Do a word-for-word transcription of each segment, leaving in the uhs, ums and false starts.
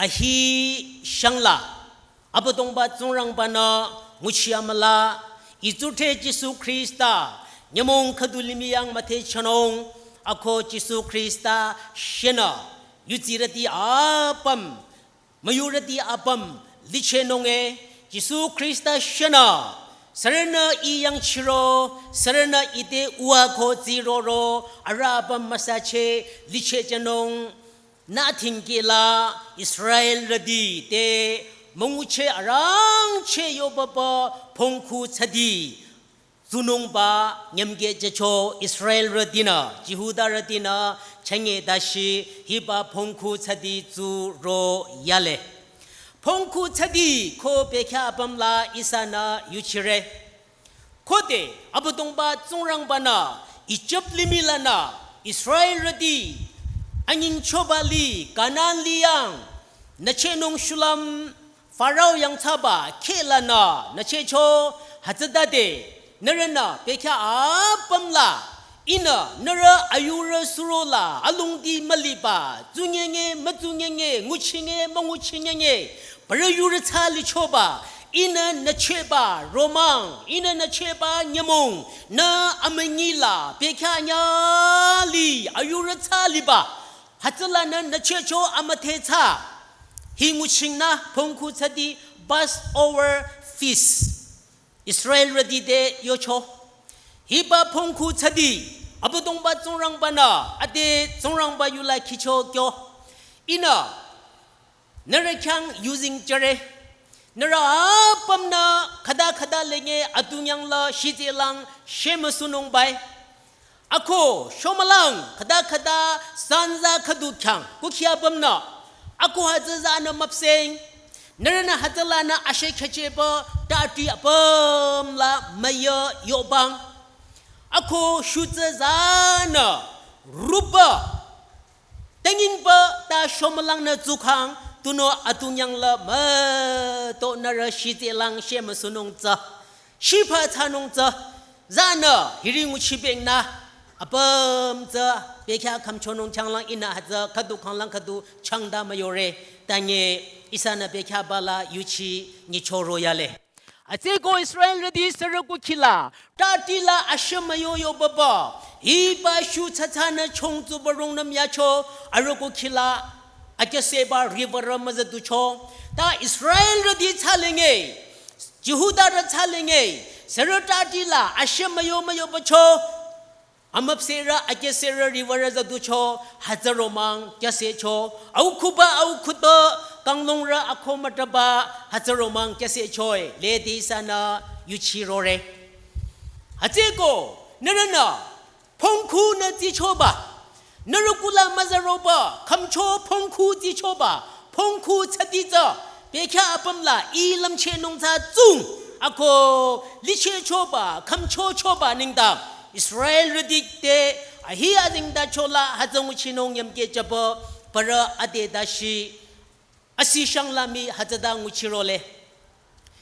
ahi shangla, Abüdongba Tsingrangba-nü nguchi amüla, itsurüte Jisu Khrista, nyümong khüdu limih yang müthehchanung, ako Jisu Khrista shenü, yudsirüti apüm, müyurüti apüm, lichehnung-e, Jisu Khrista shenü, sürünü I yangchiro, sürünü ite uwa ko tsiroro, arüh apüm müsache, lichehchanung, nü thingkila Israelrüti te müngucheh arangcheh yobaba phongkhu tsadi tsunungba nyümkeh jücho Israelrütinü, Jihudarütinü chünye dashi hiba phongkhu tsadi tsuro yale. Phongkhu tsadi ko bekhyah apüm la ihsanü yuchire. Khode Abüdongba Tsingrangba-nü Ijip limih lanü Israelrüti anyingchoba li Kanan lih yang nüchehnung shulüm Farao yangthsaba kheh lanü nüchehcho hütsütade nührünü bekhyah apüm la ihnü nührü ayurü suro la alongdi müliba, tsunyenge mütsunyenge, nguchinge münguchinyenge, parü yurü thsa lichoba, ihnü nüchehba romang, ihnü nüchehba nyümong, nü amünyi la bekhyah nyüh li ayurü thsa liba, hütsülanü nüchehcho amüdhe thsa. Hi nguchingnü phongkhu tsadi Passover feast. Israelrüti te yocho. Hiba phongkhu tsadi, Abüdongba Tsingrangba-nü, ade Tsingrangba yula khicho kyo. Ihnü, nührü khyang yuzeng jüre. Nührü apümnü khüta khüta lenge atunyang la shitselang shemüsunung bai. Ako, shomülang, khüta khüta, sanza khüdu khyang, kukhi apümnü. Ako hütsü zanü müpseng. Nührünü hütsülanü ashe khecheba, tati apüm la müyü yobang. Ako, shutsü zanü, ruba, tengingba, ta shomülangnü tsukhang, tunüo atunyang la müto nührü shitselang shemüsunung tsü. Shipü thsanung tsü, zanü, hiri nguchibengnü, apüm tsü, bekhyah khümchonung changlang ihnü hütsü, khüdu khanglang khüdu, changda müyore, tanye, ihsanü bekhyahba la yuchi, nyichoro yale. Atseko Israelrüti sürü kukhi la, tati la ashe müyo yobaba, hiba shu tsatsanü chongtsuba rungnüm yacho, arüh kukhi la, akeseba river müzüducho, ta Israelrüti thsalenge, Jihudarü thsalenge, sürü tati la, ashe müyo müyobacho, amüpsehrü, akesührü river züducho, hütsü romang, kyasecho, aukhuba, aukhuto, kanglongrü, akho mütaba, hütsü romang, kyasechoe, lede ihsanü, yuchirore. Hütsüko, nührünü, phongkhunü tsichoba, nührü kula müzüroba, khümcho phongkhu tsichoba, phongkhu tsadi tsü, bekhyah apüm la, I lümchehnung tsü tsung, ako, lichehchoba, khümchochoba nengdang, Israelrüti te, ahi azengtacho la, hütsü nguchinung yamkeh jüba, parü ade dashi, asi shang la mii hütsüta nguchirole.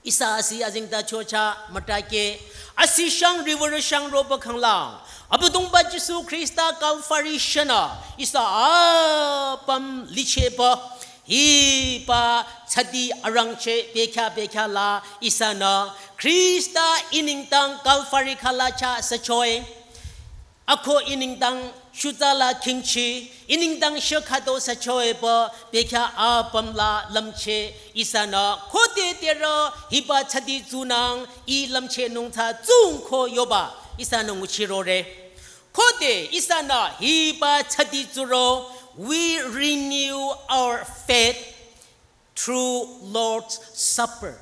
Ihsa asi azengtacho chah mütake. Asi shang river shang roba khanglang. Abüdongba Jisu Khrista Calvary shanü. Ihsa apüm lichehba. Hiba tsadi arangcheh bekhyah bekhyah la ihsanü. Khrista I nengdang Calvary khala chah süchoe. Ako I nengdang shutsa la khingchi, I nengdang shekhato süchoeba, bekhyah apüm la lümcheh, ihsanü, khode terü, hiba tsadi tsunang, I lümchehnung tsü tsung ko yoba, ihsanü nguchirore. Khode, ihsanü, hiba tsadi tsuro, we renew our faith through Lord's Supper.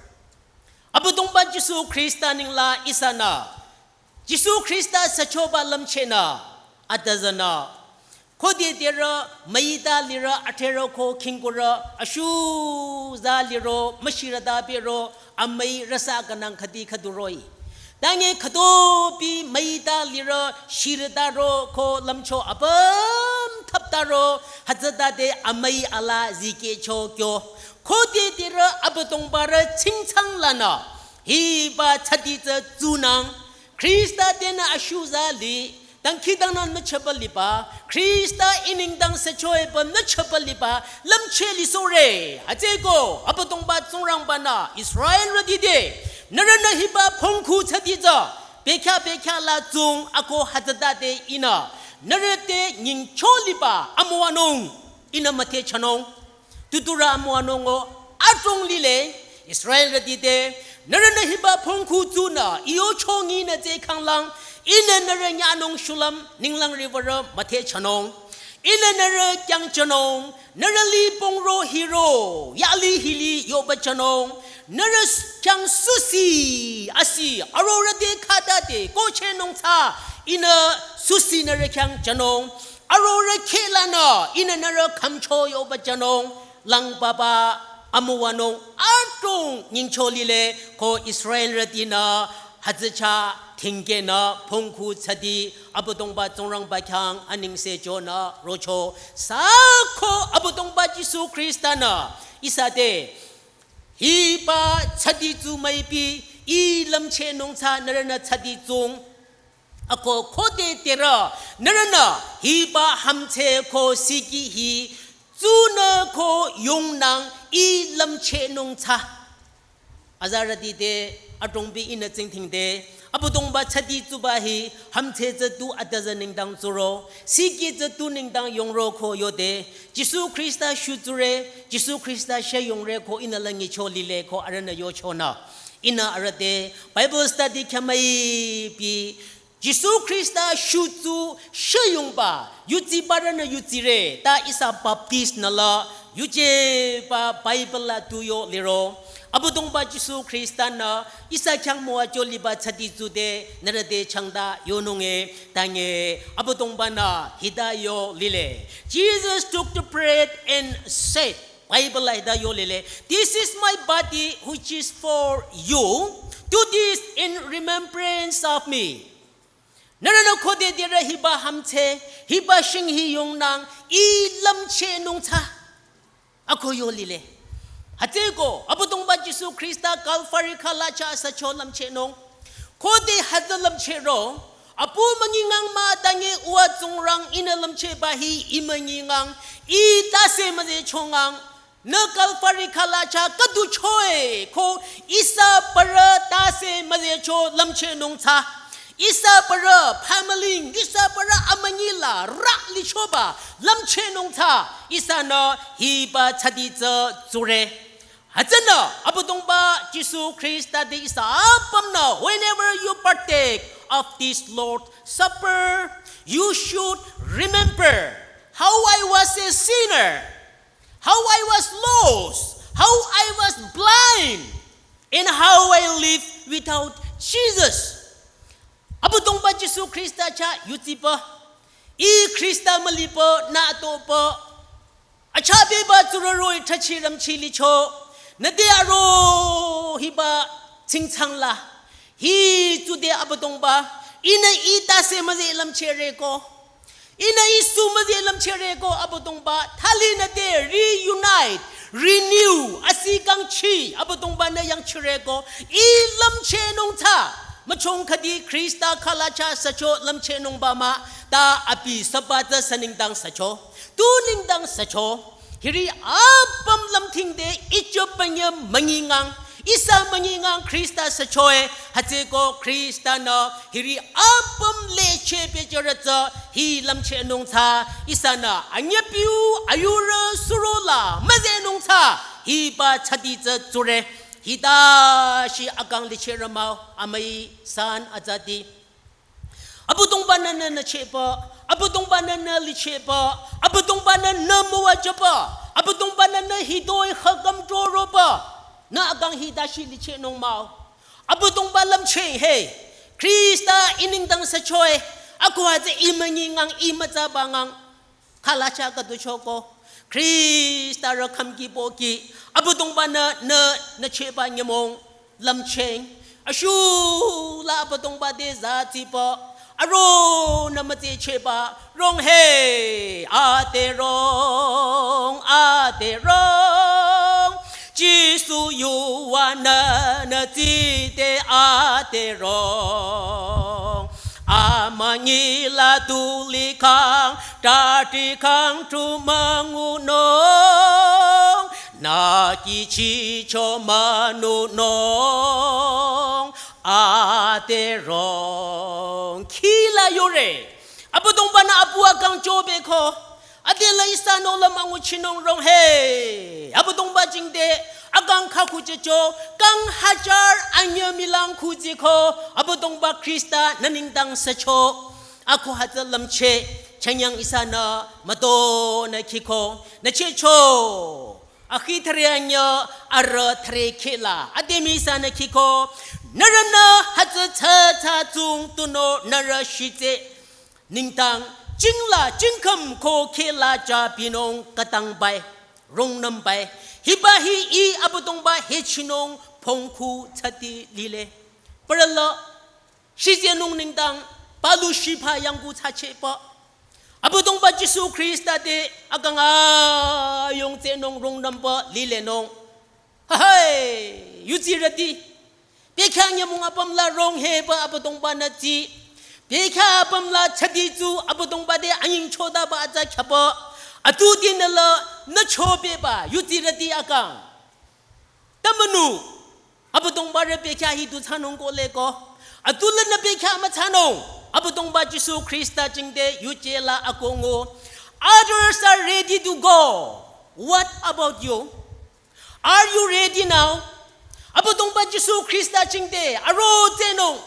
Abüdongba Jisu Khrista nengla ihsanü, Jisu Khrista süchoba lümchehnü, atüzünü. Khode terü, müita lirü, aterü ko khingkurü, ashuza liro, müshirüta bero, amüi rasa kanang khüdi khüdu roh-i. Tange khütopi müita lirü, shirüta ro ko lümcho apüm thapta ro, hütsütade amüi ala zikehcho kyo. Khode terü Abüdongbarü tsingtsang lanü, hiba tsadi tsü tsunang, Khrista tenü ashuza li, Dangkhidangnang nü chaba liba, Khrista inengdang süchoe ba nü chaba liba, lümcheh lisohre. Hütsüeko, Abüdongba Tsingrangba-nü, Israelrüti te, nührünü hiba phongkhu thsadi tsü, bekhyah bekhyah la tsung ako hütsütade ihnü, nührü te nyingcho liba amüwanung, ihnü müdhechonung. Tuturü amüwanung o adrong lile, Israelrüti te, nührünü hiba phongkhu tsunü, I yocho nginü tsü khanglang, ihnü nührü nyanung shulüm, ninglang riwürü müdhechonung. Ihnü nührü khyang jünung, nührü li pongro hiro, yali hili yoba jünung, nührü s-, khyang susi, asi, arorüh te khüta te, kohchehnung tsü, ihnü susi nührü khyang jünung, arorüh khehlanü, ihnü nührü khümcho yoba jünung, lang papa, amüwanung, adrong nyingcho lile, ko Israelrütinü, hütsücha, thingkehnü, phongkhu thsadi, Abüdongba Tsingrangba khyang, anengse jünü, rocho, sü ko Abüdongba Jisu Khrista-nü, ihsa te, hiba thsadi tsu müipi, I lümchehnung tsü nührünü thsadi tsung, ako khode terü, nührünü, hiba hümdhse ko siki hi, tsunü ko yongnang I lümchehnung tsü. Azarüti te, adrongbi ihnü tsingdhingde, Abüdongba thsadi tsuba hi, hümdhse tsü tu atazü nengdang tsuro, siki tsü tu nengdang yongro ko yode, Jisu Khrista shutsurü, Jisu Khrista sheyongre ko ihnü langicho lile ko arühnü yochonü. Ihnü arüh te, Bible study khyamüipi, Jisu Khrista shutsu sheyongba, yutsibarünü yutsire, ta ihsa Baptist nü la, yujeba Bible la tu yo liro. Abüdongba Jisu Khrista-nü, ihsa khyang müwacho liba thsadi tsude, nührü te changta yonung e, tange, Abüdongba-nü, hita yo lile. Jesus took the bread and said, Bible la hita yo lile, "This is my body which is for you. Do this in remembrance of me." Nührünü khode terü hiba hümdhse, hiba shing hi yongnang, I lümchehnung tsü. Ako yo lile. Hütsüeko, Abüdongba Jisu Khrista Calvary khalacha sücho lümchehnung. Khode hütsü lümchehro, apu müngingang mah tange uwa Tsingrang ihnü lümchehba hi I müngingang, I tase müzehchongang, nü Calvary khalacha khüdu choe ko ihsa parü tase müzehcho lümchehnung tsü. Ihsa parü family, ihsa parü amünyi la rah lichoba lümchehnung tsü. Ihsanü hiba thsadi tsü tsure. Hütsünü Abüdongba Jisu Khrista te ihsa apümnü, whenever you partake of this Lord's Supper, you should remember how I was a sinner. How I was lost, how I was blind, and how I lived without Jesus. Abüdongba Jisu Khrista chah yutsipü, I Khrista mülipü nü atohpü, achapeba tsuroroi thachi ramchi licho, nüte aro hiba tsingtsang la, hi tsude Abüdongba, ihnü I tase müzeh lümchehre ko. Ihnü I su müzeh lümchehre ko Abüdongba, thali nüte reunite, renew, asi kangchi Abüdongba-nü yangchire ko, I lümchehnung tsü, müchong khüdi Khrista khalacha sücho lümchehnungba mah, ta abi saba tsü sü nengdang sücho, tu nengdang sücho, hiri apüm lümthingde icho panye müngingang, ihsa müngingang Khrista süchoe, hütsüeko Khrista-nü hiri apüm lecheh pehjürü tsü hi lümchehnung tsü, ihsanü anyepiu ayurü surola müzehnung tsü, hiba thsadi tsü tsure, hita shi akang lichehrü mah-o, amüi san azati. Abüdongba-nü nü nüchehba, Abüdongba-nü nü lichehba, Abüdongba-nü nü müwajüba, Abüdongba-nü nü hitoi khakam troroba, nü akang hita shi lichehnung mah-o. Abüdongba lümcheh he, Khrista I nengdang süchoe, akoh hütsü I müngingang I mütsabangang. Khalacha khüdu choko, Khrista rü khümki pohki, Abüdongba-nü nü nüchehba nyümong lümcheh. Ashu la Abüdongba te zatsipü, aronü mütsechehba, rong he, ate rong, ate rong. Jisu yuva nü nü tsite ate rong. Amang Nyi la tu likhang, tati khang tu müngunung, nü kihchicho münunung, aderong. Khila yore. Abüdongba-nü apu akang chobeko. Adela ihsa nohlüm anguchinung rong he. Abüdongba jingte akang khakhuchehcho, kang hajar anyüh mülang khuziko, Abüdongba Khrista nü nengdang sücho. Ako hütsü lümcheh, chanyang ihsanü mütonü khiko, nü chehcho. Akhi thüre anyüh, arüh thüre khehla, ade mii ihsanü khiko, nührünü hütsü tsü tsü tsung tunüo nührü shitse. Nengdang, jingla, jingkhüm ko khehla ja binung katang bai, rungnüm bai. Hiba hi ih Abüdongba hechinung pongkhu tsüti lile. Parüla, shitsenung nengdang, palu shipha yangku tsachehpü. Abüdongba Jisu Khrista te akang ayung tsenung rungnümba lilenung. Hahai, yutsirüti. Bekhyah nyümong apüm la rong heba Abüdongba-nü tsi. Bekhyah apüm la tsüti tsu Abüdongba te anyingchotaba atsa khyaba. Atu dinü la nü chobeba yutsirüti akang. Tümünü. Abüdongba-rü bekhyah hi tu thsanung kohleko. Atu lanü bekhyah müthsanung. Abüdongba Jisu Khrista jingte yuje la akongo. Others are ready to go. What about you? Are you ready now? Abüdongba Jisu Khrista jingte aro tsenung.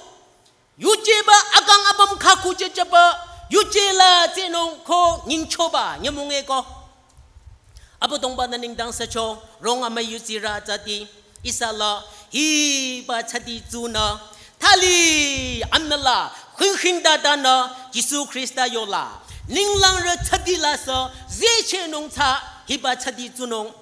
Yujeba akang apüm khakhuchehchehba, yuje la tsenung ko nyingchoba nyümong eko. Abüdongba-nü nengdang sücho, rong amüi yutsirü tsüti, ihsa la, hiba tsüti tsunü, thali, amnü la, khingkhing dadanü, Jisu Khrista yola, ninglangrü tsüti la sü, zechehnung tsü, hiba tsüti tsunung.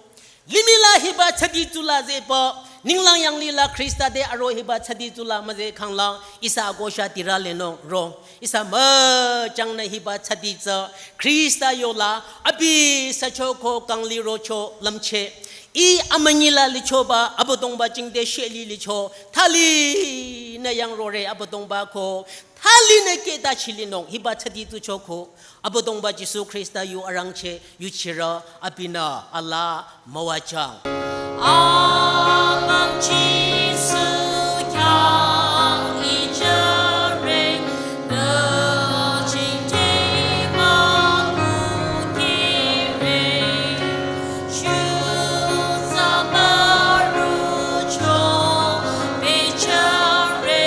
Limih la hiba tsüti tsula zehpü, ninglang yanglih la Khrista te aro hiba tsüti tsula müzeh khanglang, ihsa akosha tirü lenung rong. Ihsa müchangnü hiba tsüti tsü, Khrista yola, abi sücho ko kangli rocho lümcheh. Ih amünyi la lichoba, Abüdongba jingte sheli licho, thali nü yangrore Abüdongba ko, thali nü keta chilinung, hiba tsüti tsucho ko. Abüdongba Jisu Khrista yu arangcheh yuchirü abinü alaa müwajüng. Abam Jisu khyang ijüre, nü jingte mükukire, shutsa mürucho bejüre.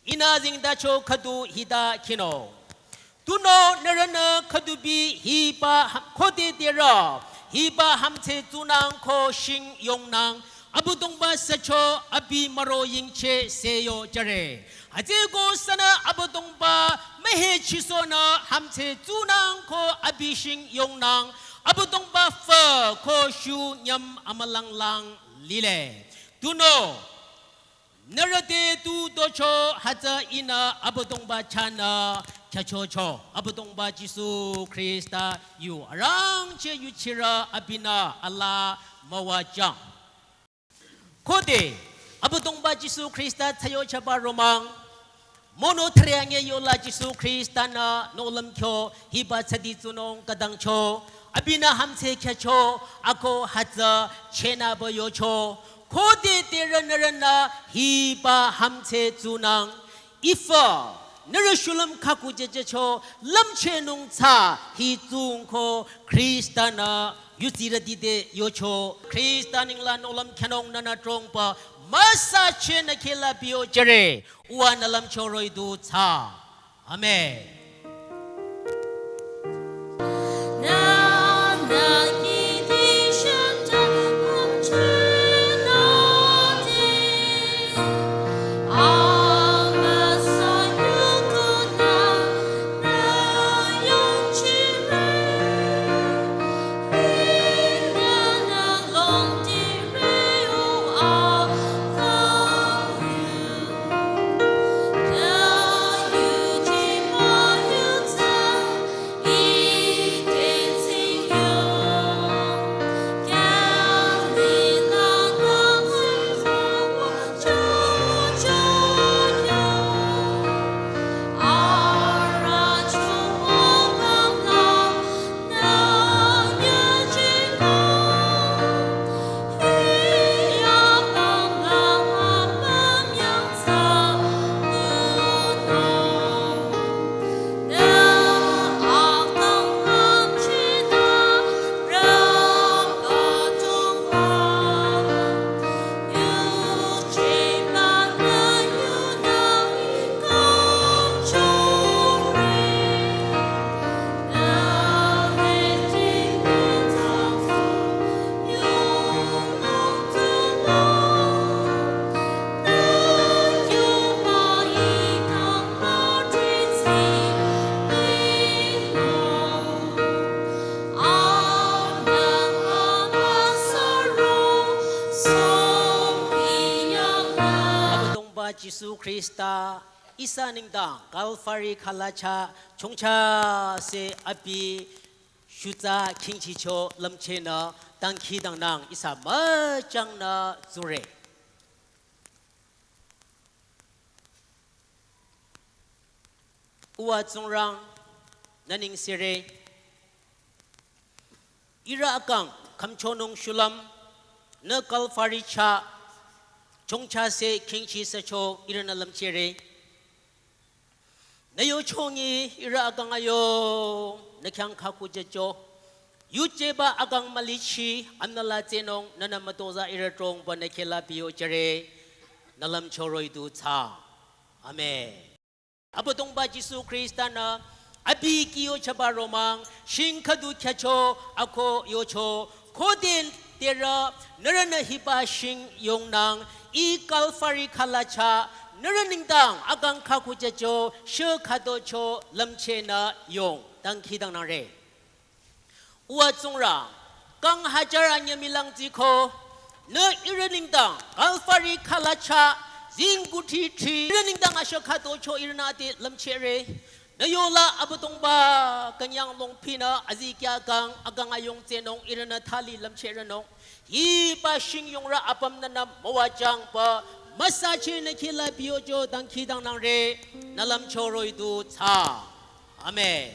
Ihnü zingdacho khüdu hita khinung. Tunüo nührünü khüdubi hiba ham-, khode derü hiba hamtse tsunang ko shing yongnang, Abüdongba sücho abi müro yingcheh se yojüre. Hütsüeko sünü Abüdongba mühechisonü hamtse tsunang ko abi shing yongnang, Abüdongba fü ko shu nyüm amülanglang lile. Tunüo nührü te tu docho hütsü ihnü Abüdongba chahnü khyüchocho. Abüdongba Jisu Khrista yu arangcheh yuchirü abinü alaa müwajüng. Khode Abüdongba Jisu Khrista thsayochaba romang, mono thüreange yola Jisu Khrista-nü nohlüm kyo hiba tsüti tsunung kadangcho, abinü hamtse khyücho, ako hütsü chehnüba yocho. Khode derü nührünü hiba hamtse tsunang, ifü nührü shulüm khakujüjücho lümchehnung tsü hi tsung ko Khrista-nü yutsirüti te yocho. Khrista nengla nohlüm khyünung nünü trongpü müsa chehnü khehla biyo jüre. Uwa nü lümcho roh-i du tsü. Amen. Jisu Khrista ihsa nengdang Kalvari khalacha chongcha se abi shutsa khingchicho lümchehnü dangkhidangnang ihsa müchangnü zure. Uwa Tsingrang, nü nengsere. Ihrü akang khümchonung shulüm, nü Kalvari chah chongcha se khingchi sücho ihrünü lümchehre. Nü yochongi ihrü akang ayo, nü khyang khakujücho. Yujeba akang mülichi, amnala tsehnung, nünü mütozah ihrü trongba nü khehla biyo jüre, nü lümcho roh-i du thsa. Amen. Abüdongba Jisu Khrista-nü abi kih yochaba romang, shing khüdu khyücho, ako yocho, khode derü nührünü hiba shing yongnang, ih Kalvari khalacha, nührü nengdang akang khakujücho, shü khütocho lümchehnü yong, dangkhidangnangre. Uwa Tsingrang, kang hajar anyüh milang tsiko, nü ihrü nengdang, Kalvari khalacha, zingkuthri thri, ihrü nengdang ashü khütocho ihrünü ade lümchehre. Nü yola Abüdongba, künyang longpinü, azikyah kang, akang ayong tsehnung, ihrünü thali lümchehrenung. Hiba shing yongrü apümnü nü müwajangba, müsachehnü khehla biyojo dangkhidangnangre, nü lümcho roh-i du thsa. Amen.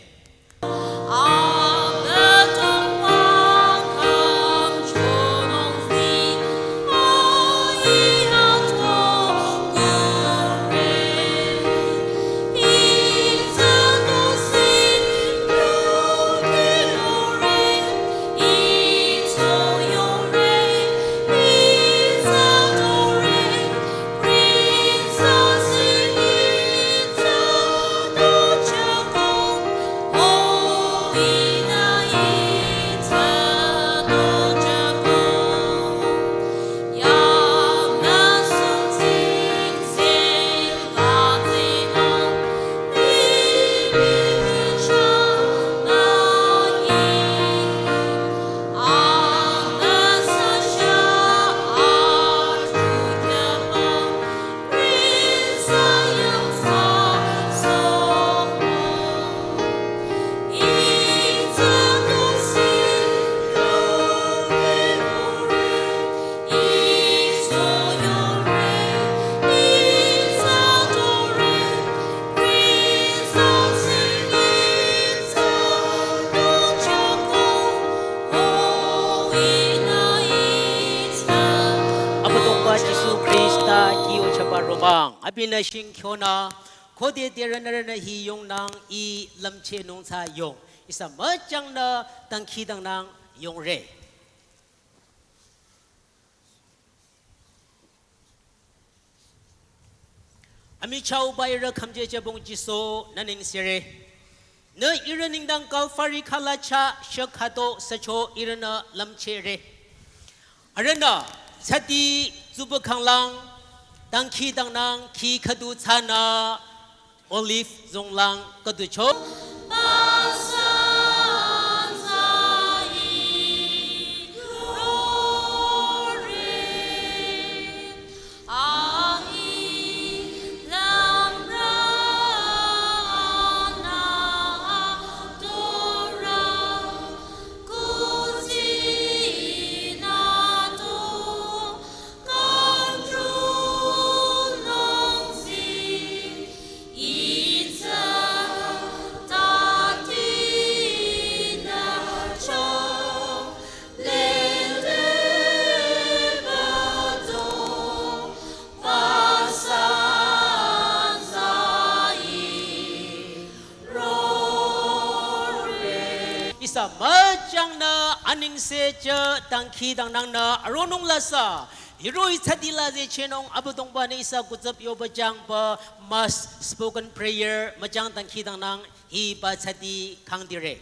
Abüdongba Jisu Khrista kih yochaba romang, abinü shing khyonü, khode derü nührünü hi yongnang ih lümchehnung thsa yong, ihsa müchangnü dangkhidangnang yongre. Amichahba ihrü khümjejübong Jisu nü nengsere. Nü ihrü nengdang Kalvari khalacha shü khüto sücho ihrünü lümchehre. Arühnü, sati zuba khanglang, dangkhidangnang kih khüdu thsanü, Olive zonglang khüducho. Ihsa müchangnü anengse jü dangkhidangnangnü aronung lasa, hiroh-i thsatila zehchehnung Abüdongba-nü ihsa kutsüp yoba jangba mass spoken prayer müchang dangkhidangnang hiba thsati khangdire.